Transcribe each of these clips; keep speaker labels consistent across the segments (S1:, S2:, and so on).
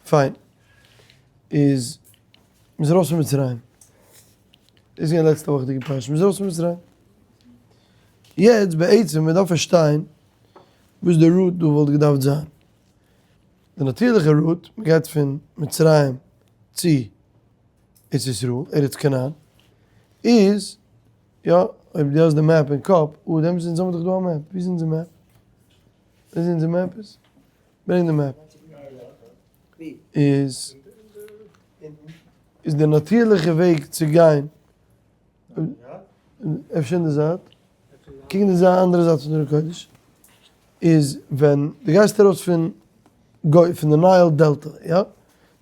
S1: פיין. איז מ'איז ארויס פון מצרים. דאס איז געווען לעצטע וואכעדיגע פרשה. מ'איז ארויס פון מצרים. יעצט בעצם מ'דארף פארשטיין וואס די route דא וואלט געדארפט זיין. די נאטירליכע route, מ'גייט פון מצרים צו ארץ ישראל, ארץ כנען, איז, יא, אויב דו האסט די map אין קאפ, אה, דעמאלטס אונז האבן דאך דא א map, ווי איז אונזער map? ווי איז אונזער map איז? ברענג די map. איז, איז די נאטירליכע וועג צו גיין, אפשר אין די זייט, קוק אין די זייט, אנדערע זייט פון די ארון קודש, איז ווען דו גייסט ארויס פון גוי, פון די Nile Delta, יא?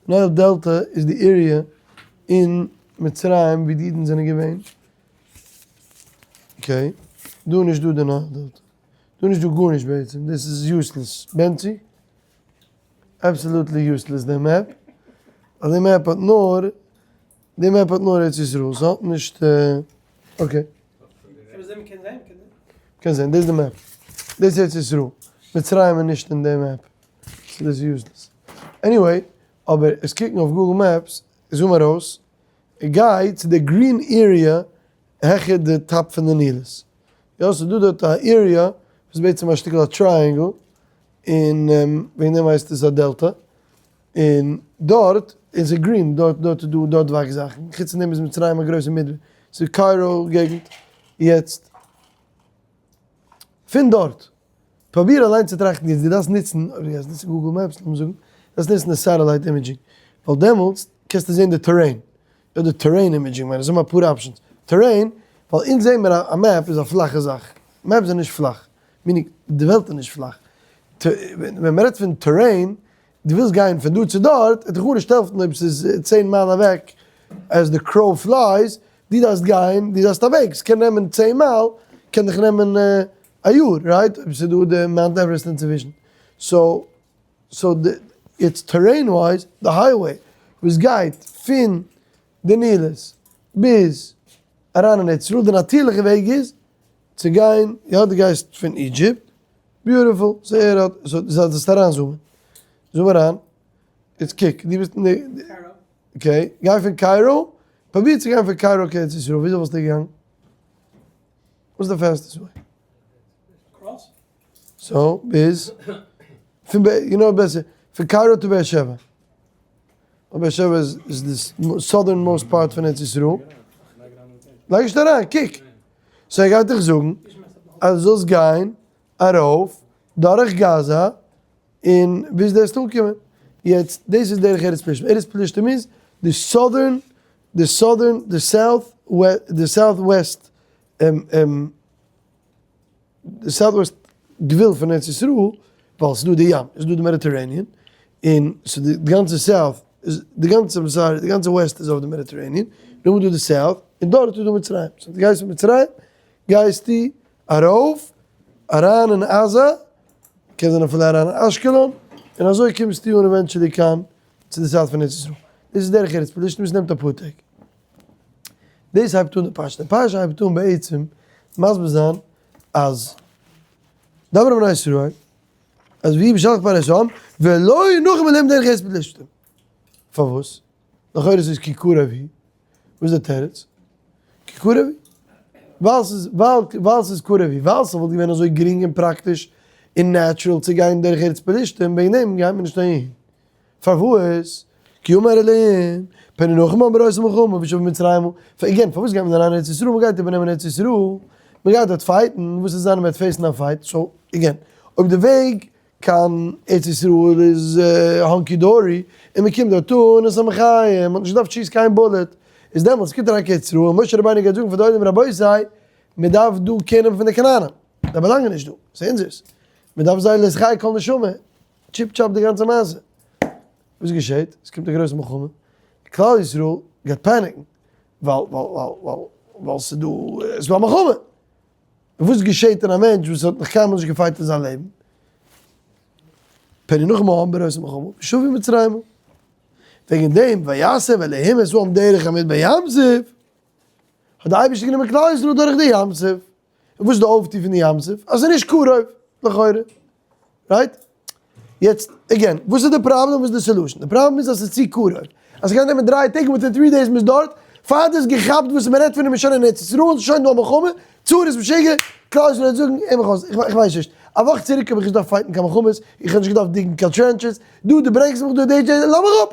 S1: Nile Delta איז די area אין מצרים ווי די אידן זענען געווען, okay, דא איז נישט דא די Nile Delta, דא איז נישט דא גארנישט בעצם, דאס איז useless, בענצי? Absolutely useless די map, ווייל די map האט נאר, די map האט נאר ארץ ישראל, ס'האט נישט, okay. קען זען, דאס איז די map, דאס איז ארץ ישראל, מצרים איז נישט אין די map, so דאס איז useless. Anyway, אבער עס קוקן אויף Google Maps, zoom ארויס, גיי צו די green area העכער די top פון די נילוס. יא, ס'איז דא דארט א area וואס איז בעצם א שטיקל א triangle, און וועגן דעם הייסט עס א delta, און דארט איז עס green, דארט דארט איז דא דארט וואקסט זאכן, חוץ פון דעם איז מצרים א גרויסע מדבר, ס'איז קיירא געגנט, יעצט פון דארט פרוביר אליין צו טראכטן יעצט, דו דארפסט נוצן, אויב דו גייסט נוצן Google Maps לאמיר זאגן, דארפסט נוצן די satellite imaging, ווייל דעמאלטס קענסטו זען די terrain, יא די terrain imaging מיין איך, זיי האבן אפאר options, terrain, ווייל אונז זעהן מיר א map איז א פלאכע זאך, maps זענען נישט פלאך, meaning די וועלט איז נישט פלאך, ווען מען רעדט פון terrain, דו ווילסט גיין פון דא צו דארט, וועט דיך גארנישט העלפן אויב ס'איז צען מייל אוועק as the crow flies, דו דארפסט גיין, דו דארפסט א וועג, ס'קען נעמען צען מייל, קען דיך נעמען א יאר, right? אויב ס'איז דא די Mount Everest אינצווישן. So, so די, יעצט terrain wise, די highway וואס גייט פון די נילוס ביז אריין אין ארץ ישראל, די נאטירליכע וועג איז צו גיין, יא דו גייסט פון Egypt, beautiful, so ער האט, so זאלסט אריין zoom ען, zoom אריין, יעצט קוק, דו ביסט אין די, okay, גיי פון קיירא, פרוביר צו גיין פון קיירא קיין ארץ ישראל, וויאזוי וואלסטו געגאנגען? וואס איז די fastest way? So, ביז, פון ב, you know בעסער, פון קיירא to באר שבע. באר שבע איז די southernmost part פון ארץ ישראל. לייג נישט אריין, קוק. So ער גייט דיך זאגן אז דו זאלסט גיין ארויף דורך גאזא און ביז דו וועסט אנקומען. יעצט, דאס איז דרך ארץ פלישתים. ארץ פלישתים איז די southern, די southern, די south, די south west, די south west גבול פון ארץ ישראל, ווייל ס'איז דא די ים, ס'איז דא די Mediterranean, און ס'איז די גאנצע south, די גאנצע, sorry, די גאנצע west איז אויף די Mediterranean, נאכדעם איז דא די south, און דארט איז דא מצרים. So דו גייסט פון מצרים, גייסטו ארויף, אריין אין עזה, קען זיין אפילו אריין אין אשקלון, און אזוי קומסטו אן eventually קיין צו די זייט פון ארץ ישראל. דאס איז דרך ארץ פלשתים, עס נעמט אפאר טעג. דאס הייבט אן די פרשה. די פרשה הייבט אן בעצם מסביר זיין אז דבר בני ישראל, אז ויהי בשלח פרעה את העם, ולא ינחם אלהים דרך ארץ פלשתים. פארוואס? לכאורה איז עס כי קרוב הוא. וואס איז די תירוץ? כי קרוב הוא. ווייל ס'איז, ווייל ס'איז קרוב הוא, ווייל ס'וואלט געווען אזוי גרינג און פראקטיש און natural צו גיין דורך ארץ פלשתים, וועגן דעם גייט מען נישט אהין. פארוואס? כי אמר אלהים, פן ינחם העם בראותם מלחמה ושבו מצרימה. Again, פארוואס גייט מען אריין אין ארץ ישראל? מ'גייט איבערנעמען ארץ ישראל, מ'גייט דארט fight ן, וואס איז זיין מ'וועט face ן א fight? So, again, אויב די וועג קיין ארץ ישראל איז hunky dory, און מ'קומט דארט אן, עס איז א מחיה, מ'האט נישט געדארפט שיסן קיין bullet, איז דעמאלטס קומט אריין קיין ארץ ישראל, משה רבינו גייט זאגן פאר די עולם רבותי, מ'דארף דא קערנעמען פון די כנענים, זיי באלאנגען נישט דא, ס'איז אונזערס, מ'דארף זיי להחי כל נשמה, טשיפ טשאפ די גאנצע מעשה. וואס געשעט? עס קומט א גרויסע מלחמה, כלל ישראל גייט panic ן, ווייל ווייל ווייל ווייל ווייל ס'איז דא ס'איז דא א מלחמה. און וואס געשעט אין א מענטש וואס האט נאך קיינמאל נישט גע fight אין זיין לעבן? פן ינחם העם בראותם מלחמה, ושבו מצרימה. וועגן דעם ויסב אלהים את העם דרך המדבר ים סוף, האט די אייבערשטער גענומען כלל ישראל דורך די ים סוף. און וואס איז די אויפטו פון די ים סוף? אז ס'איז נישט קרוב, לכאורה. Right? יעצט, again, וואס איז די פראבלעם, וואס איז די solution? די פראבלעם איז אז ס'איז צו קרוב. אז ס'גייט נעמען 3 טעג, within 3 days מ'איז דארט, פאר דו האסט געכאפט וואס מ'רעדט פון אים איז שוין אין ארץ ישראל, שוין דא א מלחמה, צרות משוגע, כלל ישראל וועט זאגן, הער מיך אויס, איך ווייס נישט, א וואך צוריק האב איך נישט געדארפט fight ן קיין מלחמות, איך האב נישט געדארפט dig ן קיין trenches, דא דו ברענגסט מיך דא די דזשעי, לאז מיך אפ!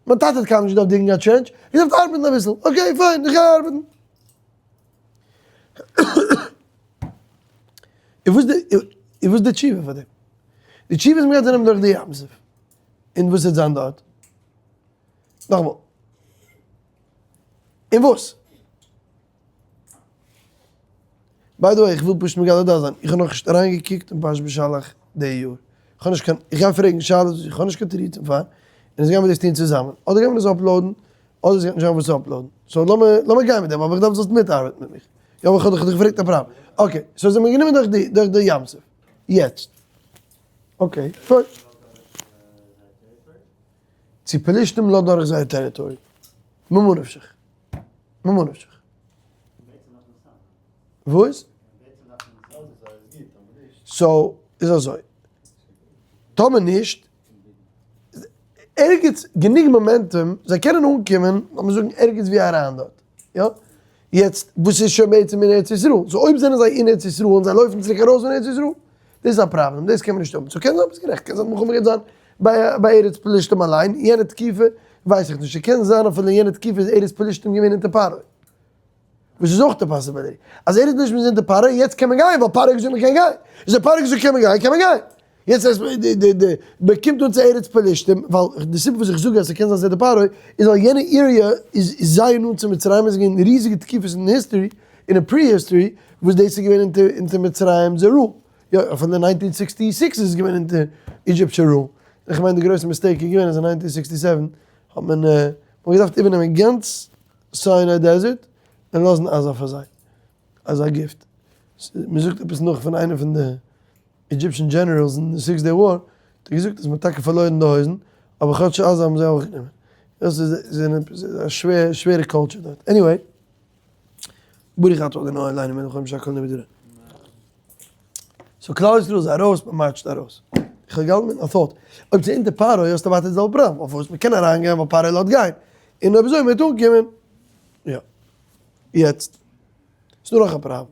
S1: מיין טאטע האט קיינמאל נישט געדארפט dig ן קיין trench, געדארפט ארבעטן אביסל, okay fine, איך גיי ארבעטן. און וואס די, און וואס די תשובה פאר דעם? די תשובה איז מ'גייט זיי נעמען דורך די ים סוף. און וואס וועט זיין דארט? נאכאמאל. און וואס? by the way, איך וויל פשוט מגלה דעת זיין, איך האב נאכנישט אריינגעקוקט אין פרשת בשלח די יאר. איך האב נישט קיין, איך גיי פרעגן שאלות וואס איך האב נישט קיין תירוצים פאר, און אונז גיימיר דאס טון צוזאמען. אדער גיימיר דאס upload ן, אדער עס גייט נישט זיין וואס צו upload ן. so לאמיר, לאמיר גיין מיט דעם, אבער איך דארף זאלסט מיטארבעטן מיט מיך. יא, אבער איך האב דיך געפרעגט א פראבלעם. okay, so זעמיר גענומען דורך די, דורך די ים סוף. יעצט. okay, פיין. צו פלישתים לאזט דורך זייער territory. ממה נפשך. ממה נפשך. וואס? so, איז אזוי. טאמער נישט, ערגעץ גענוג momentum, זיי קענען אנקומען, לאמיר זאגן ערגעץ ווי אריין דארט. יא? יעצט, וואס איז שוין בעצם אין ארץ ישראל? so אויב זענען זיי אין ארץ ישראל און זיי לויפן צוריק ארויס פון ארץ ישראל, דאס איז א פראבלעם, דאס קען מען נישט האבן. so קען זיין ביסט גערעכט, קען זיין די מלחמה גייט זיין ביי ארץ פלישתים אליין, יענע תקופה ווייס איך נישט, ס'קען זיין אפילו אין יענע תקופה איז ארץ פלישתים געווען אונטער פרעה, וואס איז אויך די possibility, אז ארץ פלישתים איז אונטער פרעה, יעצט קען מען גיין, ווייל פרעה האט געזאגט מען קען גיין, איז אויב פרעה האט געזאגט קען מען גיין, קען מען גיין. יעצט אז די מען קומט אן צו ארץ פלישתים, ווייל די סיבה וואס איך זאג אז ס'קען זיין ס'איז די פרעה, איז ווייל יענע area איז זייער נאנט צו מצרים, עס איז געווען ריזיגע תקופות אין history, און אין pre-history, וואס דאס איז געווען אונטער מצרים'ס rule. יא, אפילו אין 1966 איז עס געווען אונטער אידזשיפטשע rule. איך מיין די גרויסע mistake איז געווען אז אין 1967 האט מען מ'האט געדארפט איבערנעמען גאנץ סיני desert און לאזן עזה פאר זיי. אזא gift. מ'זאגט עפעס נאך פון איינע פון די Egyptian generals אין די Six Day War, האט ער געזאגט אז מ'האט טאקע פארלוירן די הויזן, אבער כאטש עזה האבן זיי אויך גענומען. דאס איז א שווער, שווערע culture דארט. anyway, ברוך אתה אדוני אלהינו מלך העולם שהכל נהיה בדברו. so כלל ישראל איז ארויס, מ'מארטשט ארויס. איך האב געהאלטן מיט א thought, אויב ס'איז אונטער פרעה האסטו ווייטער די זעלבע פראבלעם, אויף וואס מ'קען אריינגיין ווייל פרעה לאזט גיין, און אויב אזוי מ'וועט אנקומען, יא. יעצט, ס'דא נאך א פראבלעם.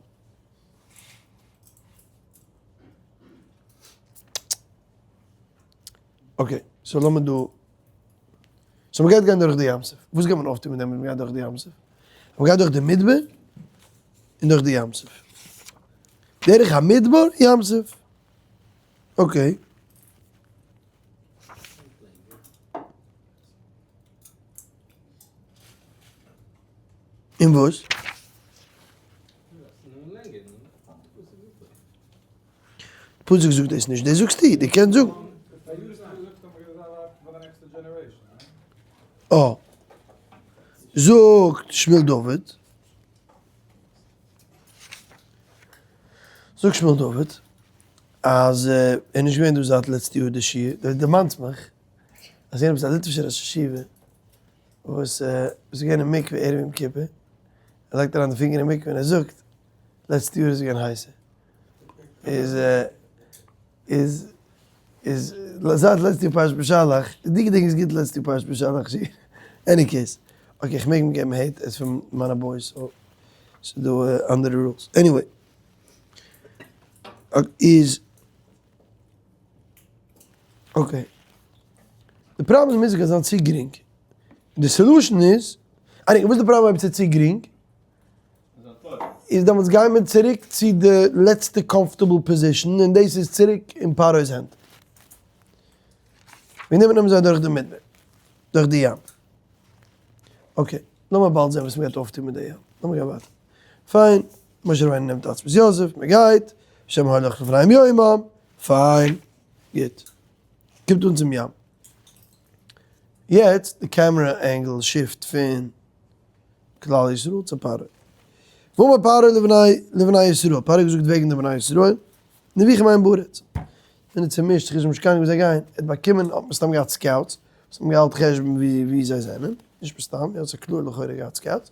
S1: okay, so לאמיר דא, so מ'גייט גיין דורך די ים סוף. וואס גייט מען אויפטון מיט דעם ווען מ'גייט דורך די ים סוף? מ'גייט דורך די מדבר און דורך די ים סוף. דרך המדבר, ים סוף. okay. און וואס? פסוק זאגט דאס נישט, דאס זאגסטו, דו קענסט זאגן. אה. זאגט שמואל דוד. זאגט שמואל דוד אז ער איז נישט געווען דא זייט לעצטע יאר די שיעור, דו דערמאנסט מיך אז יענער איז א ליטווישער ראש ישיבה וואס איז געווען אין מקווה ערב יום כיפור, ער לייגט אריין די פינגער אין מקווה און ער זאגט, לעצטע יאר איז געווען הייסער. איז איז איז זייט לעצטע יאר פרשת בשלח, דו געדענקסט גוט לעצטע יאר פרשת בשלח שיעור, any case, okay איך מעג אים געבן hate, ער איז פון מיינע boys so ס'איז דא אנדערע rules, anyway, איז okay, די פראבלעם איז עס קען זיין צו גרינג, די solution איז, anyway וואס איז די פראבלעם אויב ס'איז צו גרינג? איז דעמאלטס גייען מיר צוריק צו די לעצטע comfortable position און דאס איז צוריק אין פרעה'ס הענט. ווי נעמען נעמען זיי דורך די מדבר, דורך די ים. okay, לאמיר באלד זען וואס מ'גייט אויפטון מיט די ים. לאמיר גיין ווייטער. פיין, משה רבינו נעמט עצמות יוסף, מ'גייט, השם הולך לפניהם יומם, פיין, גוט. קומט אן צום ים. יעצט די camera angle shift פון כלל ישראל צו פרעה. ואמר פרעה לבני לבני ישראל, פרעה האט געזאגט וועגן די בני ישראל, נבוכים הם בארץ. זענען צומישט, איך נישט קיין וואו זיי גייען. ער האט באקומען, האט מסתם געהאט scouts, וואס האבן געהאלט חשבון וואו זיי זענען, נישט מסתם, ער האט זיך קלאר לכאורה געהאט scouts.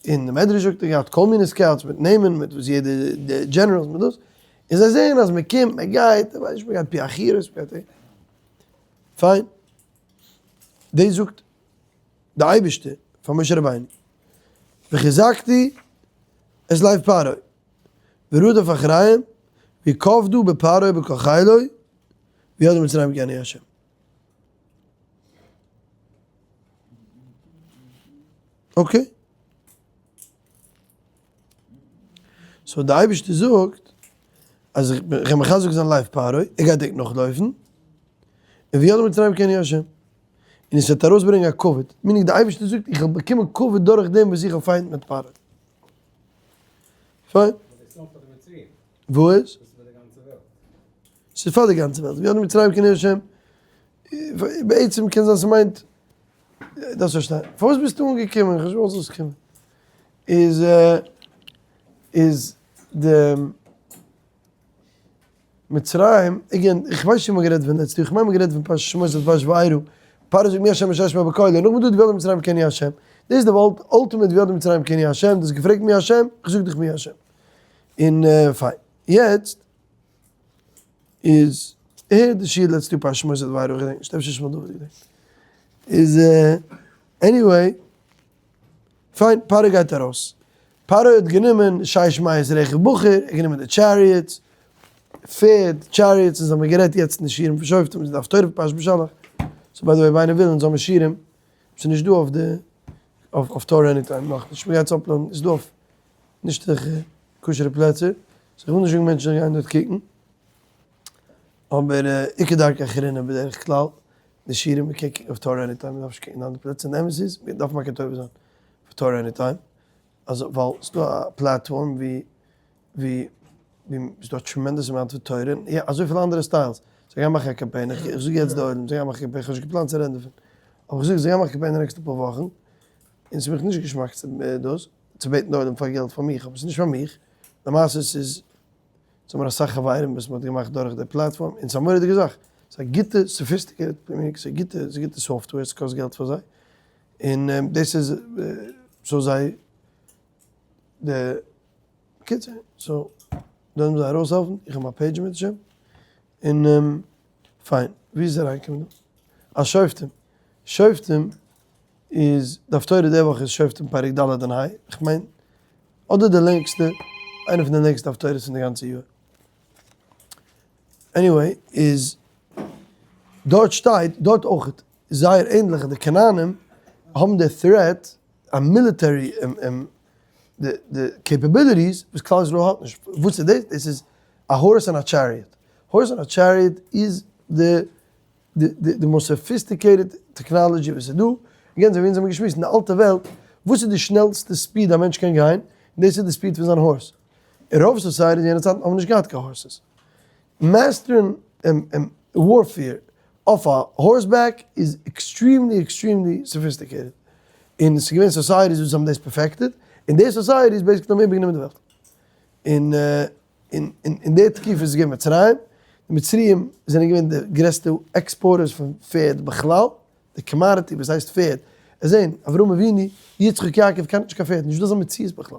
S1: און די מדרש זאגט ער האט געהאט כל מיני scouts מיט נעמען, מיט וואס יעדע די generals מיט דאס. און זיי זעען אז מען קומט, מען גייט, איך ווייס נישט, מען גייט פי החירות, מען גייט. פיין. דאס זאגט די אייבערשטער פאר משה רבינו, וחזקתי את לב פרעה, ורדף אחריהם, ויכבדו בפרעה בכל חילו, וידעו מצרים כי אני ה'. Okay. So די אייבערשטער זאגט אז איך גיי מחזק זיין לב פרעה, ער גייט דיך נאכלויפן, און וידעו מצרים כי אני ה'. און עס וועט ארויסברענגען א כבוד, meaning די אייבערשטער זאגט איך וועל באקומען כבוד דורך דעם וואס איך האב פיינט מיט פרעה. פיין. וואס? ס'איז פאר די גאנצע וועלט, וידעו מצרים כי אני ה'. בעצם קען זיין ס'מיינט, דארפסט פארשטיין, פארוואס ביסטו אנגעקומען, איך האב נישט געוואלט זאלסט קומען, איז איז די מצרים, again, איך ווייס נישט צו מ'האט גערעדט פון לעצטע יאר, איך מיין מ'האט גערעדט פון פרשת שמות אדער פרשת וארא, פרעה זאגט מי השם אשר אשמע בקולו, נאכדעם דא וידעו מצרים כי אני השם, דאס איז די וואלט ultimate וידעו מצרים כי אני השם, דו האסט געפרעגט מי השם, איך זאג דיך מי השם. און פיין. יעצט איז הער די שיעור לעצטע יאר פרשת שמות אדער וארא, איך געדענק נישט, אפשר שמואל דוד געדענקט. איז anyway, פיין, פרעה גייט ארויס. פרעה האט גענומען שש מאות רכב בחור, ער האט גענומען די chariots, פערד, chariots, אונז האמיר גערעדט יעצט אין די שיעורים פון שופטים, אונז דף תורה פון פרשת בשלח. So by the way אויב איינער וויל אונז האמיר שיעורים, ס'איז נישט דא אויף די, אויף תורה Anytime נאכנישט, מ'גייט עס upload ן, ס'איז דא אויף נישט אזעלכע כשר'ע פלעצער, so איך וויל נישט זאגן מענטשן זאלן גיין דארט קוקן, אבער איכא דרכא אחרינא בדרך כלל, די שיעורים מ'קען קוקן אויף תורה Anytime, מ'דארף נישט קוקן אין אנדערע פלעצער, און די אמת איז, מ'דארף מכיר טובה זיין פאר תורה Anytime, אז ווייל ס'דא א platform ווי ווי ווי ס'דא א tremendous amount פון תורה, און יא אזויפיל אנדערע styles, זיי גייען מאכן א קאמפיין, איך זאג יעצט די עולם, זיי גייען מאכן א קאמפיין, כ'האב נישט געפלאנט צו רעדן דערפון, אבער איך זאג זיי גייען מאכן א קאמפיין די נעקסטע פאר וואכן, און ס'איז מיך נישט געשמאק צו דאס, צו בעטן די עולם פאר געלט פאר מיך, אבער ס'איז נישט פאר מיך, למעשה ס'איז, אונז האמיר אסאך חברים וואס מ'האט געמאכט דורך די platform, און ס'איז א מורא'דיגע זאך, ס'איז א גוטע sophisticated, ס'איז גוטע, ס'איז גוטע software, ס'קאסט געלט פאר זיי, און דאס איז, so זיי, די, בקיצור, so, דאן מוז איך ארויסהעלפן, איך האב מיין page מיט השם, און פיין, ווי איז אריינגעקומען דא? אה שופטים, שופטים איז, די הפטורה די וואך איז שופטים פרק ד' און ה', איך מיין, אדער די לענגסטע, איינע פון די לענגסטע הפטורות פון די גאנצע יאר. Anyway, איז דארט שטייט, דארט אויך זייער ענדליך, די כנענים האבן די threat, א military די capabilities וואס כלל ישראל האט נישט, וואס איז דאס? דאס איז א horse און א chariot, horse און א chariot איז די די most sophisticated technology וואס איז דא, again אזוי ווי אונז האבן געשמועסט אין די אלטע וועלט, וואס איז די שנעלסטע speed א מענטש קען גיין, דאס איז די speed פון זיין horse, און רוב societies יענע צייטן האבן נישט געהאט קיין horses, master ן warfare אויף א horseback איז extremely extremely sophisticated, און ס'איז געווען societies וואס האבן דאס perfected, און די societies basically האבן איבערגענומען די וועלט. און אין די תקופה איז געווען מצרים, די מצריים זענען געווען די גרעסטע exporters פון פערד בכלל, די commodity וואס הייסט פערד, עס זעהן, אברהם אבינו, יצחק יעקב קענט נישט קיין פערד, נישט דא אזא מציאות בכלל,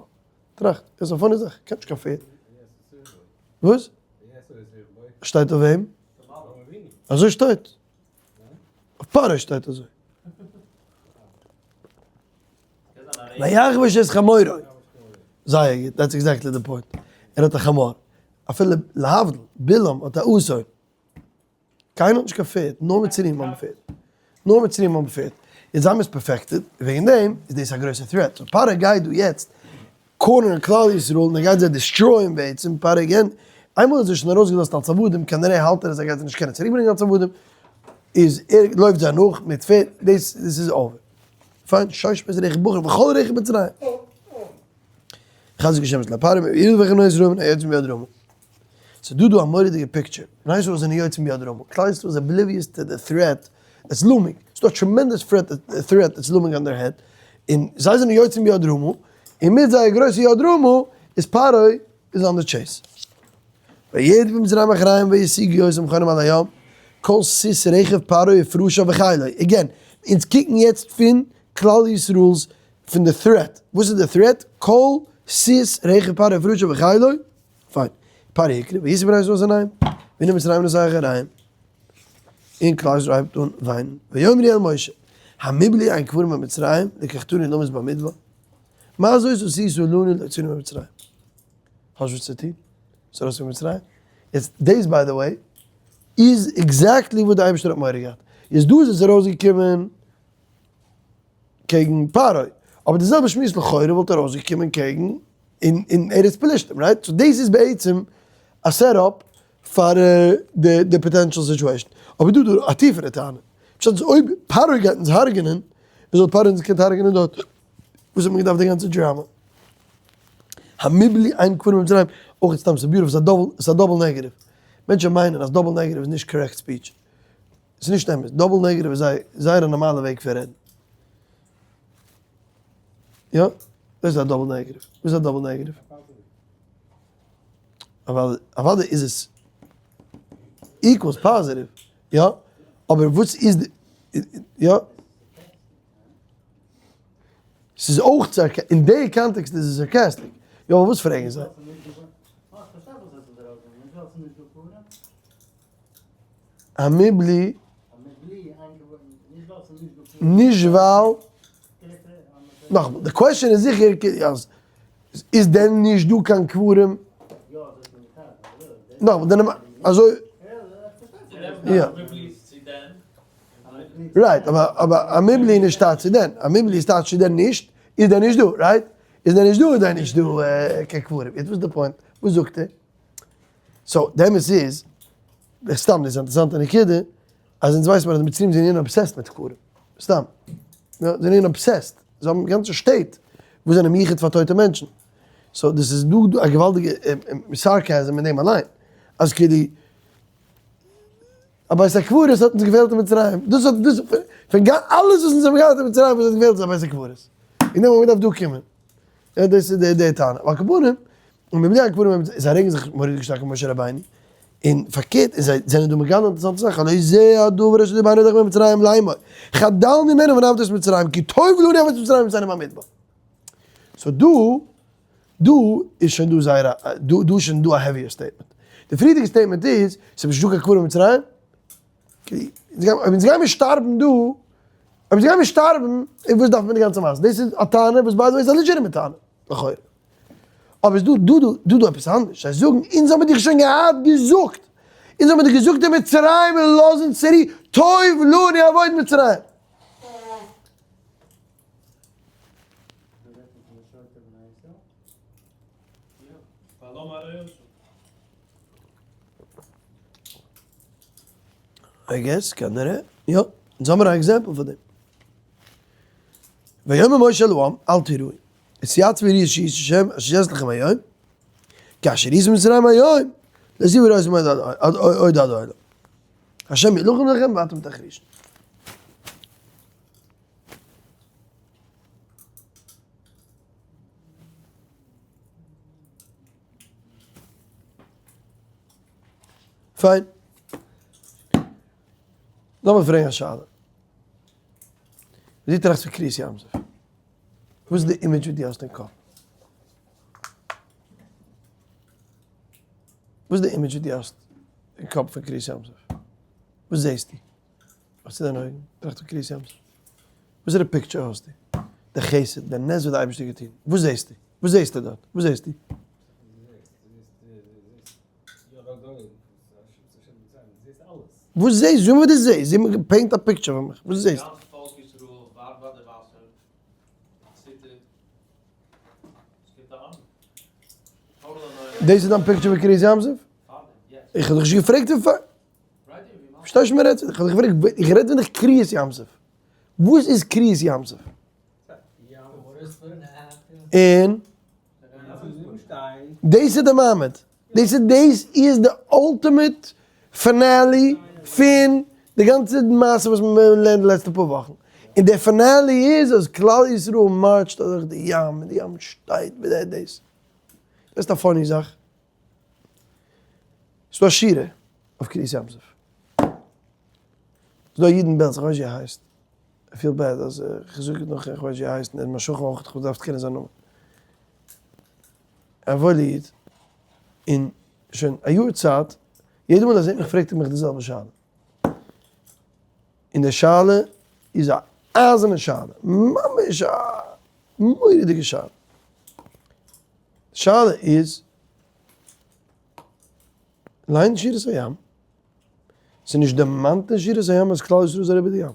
S1: טראכט, דאס איז א funny זאך, קענט נישט קיין פערד. וואס? שטייט אויף וועם? אזוי שטייט. אויף פרעה שטייט אזוי. ויחבוש את חמורו. זייער גוט, that's exactly the point. ער האט א חמור. אפילו להבדיל, בלעם האט א אתון. קיינער האט נישט קיין פערד, נאר מצרים האבן פערד. נאר מצרים האבן פערד. יעצט זיי האבן עס perfected, וועגן דעם איז דאס א גרויסע threat. So פרעה גייט דא יעצט corner ן כלל ישראל און ער גייט זיי destroy ען בעצם, פרעה again, איינמאל ער האט זיי שוין ארויסגעלאזט אלס עבדים, כנראה האלט ער אז ער גייט זיי נישט קענען צוריקברענגען אלס עבדים, איז ער לויפט זיי נאך מיט פערד, דאס איז over. פיין, שש מאות רכב בחור וכל רכב מצרים. חזק השם את לפרעה, וירדו ויחנו ישראל מן היוצאים ביד רמה. ס'איז דא דא א מורא'דיגע picture, בני ישראל זענען יוצאים ביד רמה, כלל ישראל איז oblivious to the threat that's looming, ס'איז דא א tremendous threat that's looming on their head, און זיי זענען יוצאים ביד רמה, און מיט זייער גרויסע יד רמה איז פרעה איז on the chase. וירדפו מצרים אחריהם וישיגו אותם חונים על הים, כל סוס רכב פרעה ופרשיו וחילו, again, אונז קוקן יעצט פון כלל ישראל'ס פון די threat, וואס איז די threat? כל סוס רכב פרעה ופרשיו וחילו, פיין, פרעה הקריב וישאו בני ישראל את עיניהם, והנה מצרים נוסע אחריהם. און כלל ישראל הייבט אן וויינען, ויאמרו אל משה, המבלי אין קברים במצרים, לקחתנו למות במדבר? מה זאת עשית לנו להוציאנו ממצרים? האסט וואס צו טון? זאל ארויס פון מצרים? יעצט דאס by the way איז exactly וואס די אייבערשטער האט מורא געהאט, יעצט דא איז עס ארויסגעקומען קעגן פרעה, אבער די זעלבע שמועס לכאורה וואלט ארויסגעקומען קעגן אין ארץ פלשתים, right? so דאס איז בעצם א setup פאר די potential situation, אבער דא דא א טיפערע טענה, פשט איז אויב פרעה גייט אונז הרג'נען, ווי זאל פרעה אונז געקענט הרג'נען דארט? וואס האט מען געדארפט די גאנצע דראמא? המבלי אין קברים במצרים, אויך סתם ס'איז beautiful, ס'איז א double negative, מענטשן מיינען אז double negative איז נישט correct speech, ס'איז נישט אמת, double negative איז זייער א נארמאלע וועג פון רעדן. יא? וואס איז א double negative? וואס איז א double negative? אוודאי איז עס equals positive, יא? אבער וואס איז די, יא? ס'איז אויך sarcastic, אין די קאנטעקסט איז עס sarcastic, יא אבער וואס פרעגן זיי? המבלי נישט ווייל, נאכאמאל, די question איז זיכער אז איז דען נישט דא קיין קברים? נאכאמאל, אזוי, יא. right, אבער המבלי איז נישט טייטש צו דען, המבלי איז טייטש צו דען נישט, איז דען נישט דא, right? איז דען נישט דא איז דען נישט דא קיין קברים, יעצט וואס איז די point? וואס זאגט ער? so די אמת איז, סתם דאס איז א אינטערעסאנטע נקודה, אז אונז ווייסט מען אז די מצרים זענען obsessed מיט קברים, סתם, יא, זיי זענען obsessed, זיי האבן גאנצע שטעט וואס זענען מיוחד פאר טויטע מענטשן, so דאס איז דא א געוואלדיגע sarcasm אין דעם אליין, אז כאילו א בית הקברות האט אונז געפעלט אין מצרים, דאס האט דאס פון גאנ אלעס וואס אונז האבן געהאט אין מצרים וואס האט געפעלט איז א בית הקברות, וועגן דעם האבן מיר געדארפט דא קומען, יא דאס איז די טענה, ועל כל פנים, און מבלי הקברים האבן זיי רעגן זיך מורא'דיג שטארק אויף משה רבינו, און פארקערט און זיי זענען דא מגלה אינטערעסאנטע זאך, הלא זה הדבר אשר דיברנו אליך ממצרים לאמור, חדל ממנו ונעבד את מצרים, כי טוב לנו עבודת מצרים ממצאנו במדבר. so דא, דא איז שוין דא זייער א, דא דא איז שוין דא א heavier statement. די פריערדיגע statement איז, ס'איז נישטא קיין קברים אין מצרים, אויב אונז גיימיר שטארבן דא, אויב אונז גיימיר שטארבן, און וואס דארף מען די גאנצע מעשה? דאס איז א טענה וואס by the way איז א legitimate טענה, לכאורה. אבער איז דא דא דא דא דא עפעס אנדערש, זיי זאגן אונז האבן דיך שוין געהאט געזאגט, אונז האבן דיך געזאגט אין מצרים און לאז אונז צורו, טוב לנו עבוד מצרים. I guess, כנראה, יא, אונז האמיר א example פאר דעם. ויאמר משה אל העם, אל תיראו, התייצבו וראו את ישועת השם אשר יעשה לכם היום, כאשר עשה במצרים היום, לא תראו עוד עד עולם. השם ילחם לכם ואתם תחרישון. פיין. לאמיר פרעגן א שאלה. ווי טראכסטו פון קריעת ים סוף? וואס איז די image וואס דו האסט אין קאפ? וואס איז די image וואס דו האסט אין קאפ פון קריעת ים סוף? וואס זעסטו? וואס איז דיין אויגן? טראכט פון קריעת ים סוף. וואס איז די picture האסטו? די חסד, די נס וואס די אייבערשטער האט געטון. וואס זעסטו? וואס זעסטו דארט? וואס זעסטו? וואס זעסטו? זאג מיר וואס דו זעסט. זאג מיר, paint א picture פאר מיך. וואס זעסטו? דאס איז דיין picture פון קריעת ים סוף? איך האב דיך נישט געפרעגט פון פאר. פארשטייסט נישט מיין רעדט? איך האב דיך געפרעגט, איך רעד פון דיך קריעת ים סוף. וואס איז קריעת ים סוף? און? דאס איז די מעמד. דאס איז דאס איז די ultimate finale פון די גאנצע מעשה וואס מען לערנט די לעצטע פאר וואכן. און די finale איז אז כלל ישראל מארטשט אדורך די ים און די ים שטייט מיט די דאס. דאס איז א funny זאך. ס'דא א שירה אויף קריעת ים סוף. ס'דא א איד אין בעלז, איך ווייס נישט ווי ער הייסט. איך feel bad אז איך זאג נאך איך ווייס ווי ער הייסט און ער איז מיין שכן אויך, איך וואלט געדארפט קענען זיין נאמען. א וואוילע איד, און שוין א יאר צייט, יעדע מאל ער זעט מיך פרעגט ער מיך די זעלבע שאלה. און די שאלה איז א אייזערנע שאלה, ממש א מורא'דיגע שאלה. די שאלה איז, ליין שירת הים, ס'איז נישט דערמאנט אין שירת הים אז כלל ישראל איז אריבער די ים.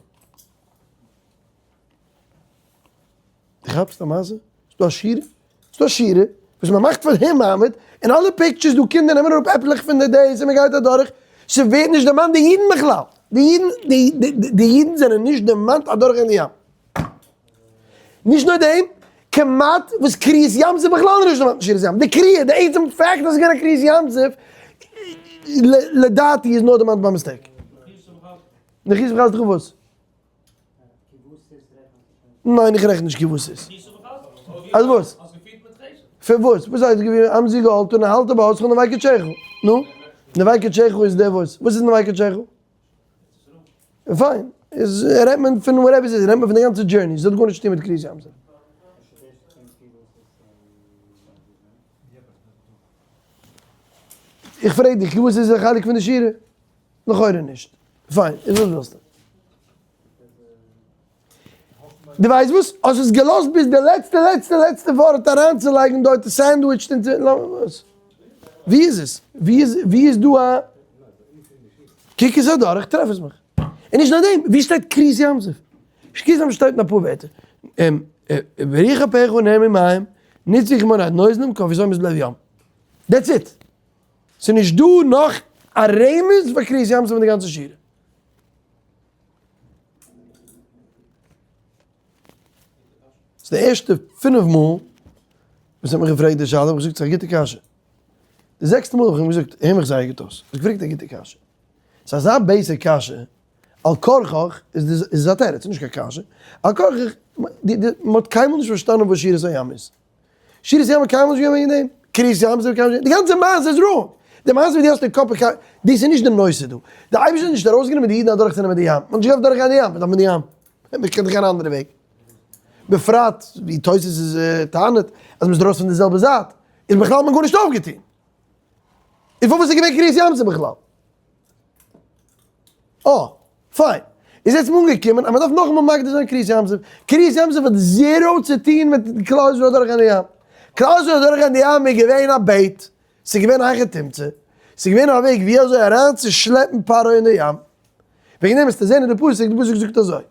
S1: דו כאפסט א מעשה? ס'דא א שירה? ס'דא א שירה וואס מ'מאכט פאר דעם מעמד, און אלע pictures דא קינדער נעמען אראפ עפלעך פון די days און מ'גייט אדורך, ס'ווערט נישט דערמאנט די אידן בכלל, די אידן די אידן זענען נישט דערמאנט אדורך אין די ים. נישט נאר דעם, כמעט וואס קריעת ים סוף בכלל נישט דערמאנט אין שירת ים, די קריאה, די עצם fact אז ס'איז געווען א קריעת ים סוף, לדעתי איז נאר דערמאנט ביי mistake. נכי סוף חז ל וואס? ניין איך רעכן נישט כי וואס איז. אז וואס? פון וואס? וואס הייסט געווען עם זי געהאלט און האלט אבער אויס פון נווייקע טשעכל. נו? נווייקע טשעכל איז דער וואס? וואס איז נווייקע טשעכל? פיין. איז רעדט מען פון whatever ס'איז, רעדט מען פון די גאנצע journey, ס'האט גארנישט צו טון מיט קריעת ים סוף. איך פרעג דיך, וואס איז א חלק פון די שירה? לכאורה נישט. פיין, איז וואס ווילסטו? דו ווייסט וואס? האסט עס געלאזט ביז די לעצטע לעצטע לעצטע ווארט אריינצולייגן דארט sandwiched אין וואס? ווי איז עס? ווי איז ווי איז דא א קוק עס אדורך טרעף עס מיך. און נישט נאר דעם, ווי שטייט קריעת ים סוף? קריעת ים סוף שטייט אין אפאר ווערטער. וריח אפיך נהמו מים, ניצי כמונת נוזלים, כפי סומס בלב ים. That's it. ס'איז נישט דא נאך א רמז פאר קריעת ים סוף אין די גאנצע שירה. ס'איז די ערשטע פינף מאל וואס ער האט מיך געפרעגט די שאלה, האב איך געזאגט ס'איז א גוטע קשיא. די זעקסטע מאל האב איך אים געזאגט, הער מיך זייער גוט אויס, האסט געפרעגט א גוטע קשיא. ס'איז אזא basic קשיא, על כרחך איז עס א תירוץ, נישט קיין קשיא. על כרחך, מ'האט קיינמאל נישט פארשטאנען וואס שירת הים איז. שירת הים האט קיינמאל נישט געווען וועגן דעם, קריעת ים סוף קיינמאל נישט, די גאנצע מעשה איז wrong, די מעשה ווי דו האסט אין קאפ איז קיין, דאס איז נישט די נושא דא, די אייבערשטער האט נישט ארויסגענומען די אידן אדורכצונעמען די ים, מען האט נישט געדארפט דורכגיין די ים, מען דארף מיט די ים, מען קען דאך גיין א אנדערע וועג, בפרט ווי תוס' איז טענה'ט אז מען איז ארויס פון די זעלבע זייט, איז בכלל האט מען גארנישט אויפגעטון, און פארוואס איז געווען קריעת ים סוף בכלל? אה, פיין. איז יעצט אנגעקומען אז מען דארף נאכאמאל מקדיש זיין קריעת ים סוף. קריעת ים סוף האט zero צו טון מיט כלל ישראל דורך גיין די ים. כלל ישראל דורך גיין די ים איז געווען א bait, ס'איז געווען א היכי תמצא, ס'איז געווען א וועג ווי אזוי אריין צו שלעפן פרעה אין די ים. וועגן דעם וועסטו זען אין די פסוק, די פסוק זאגט אזוי.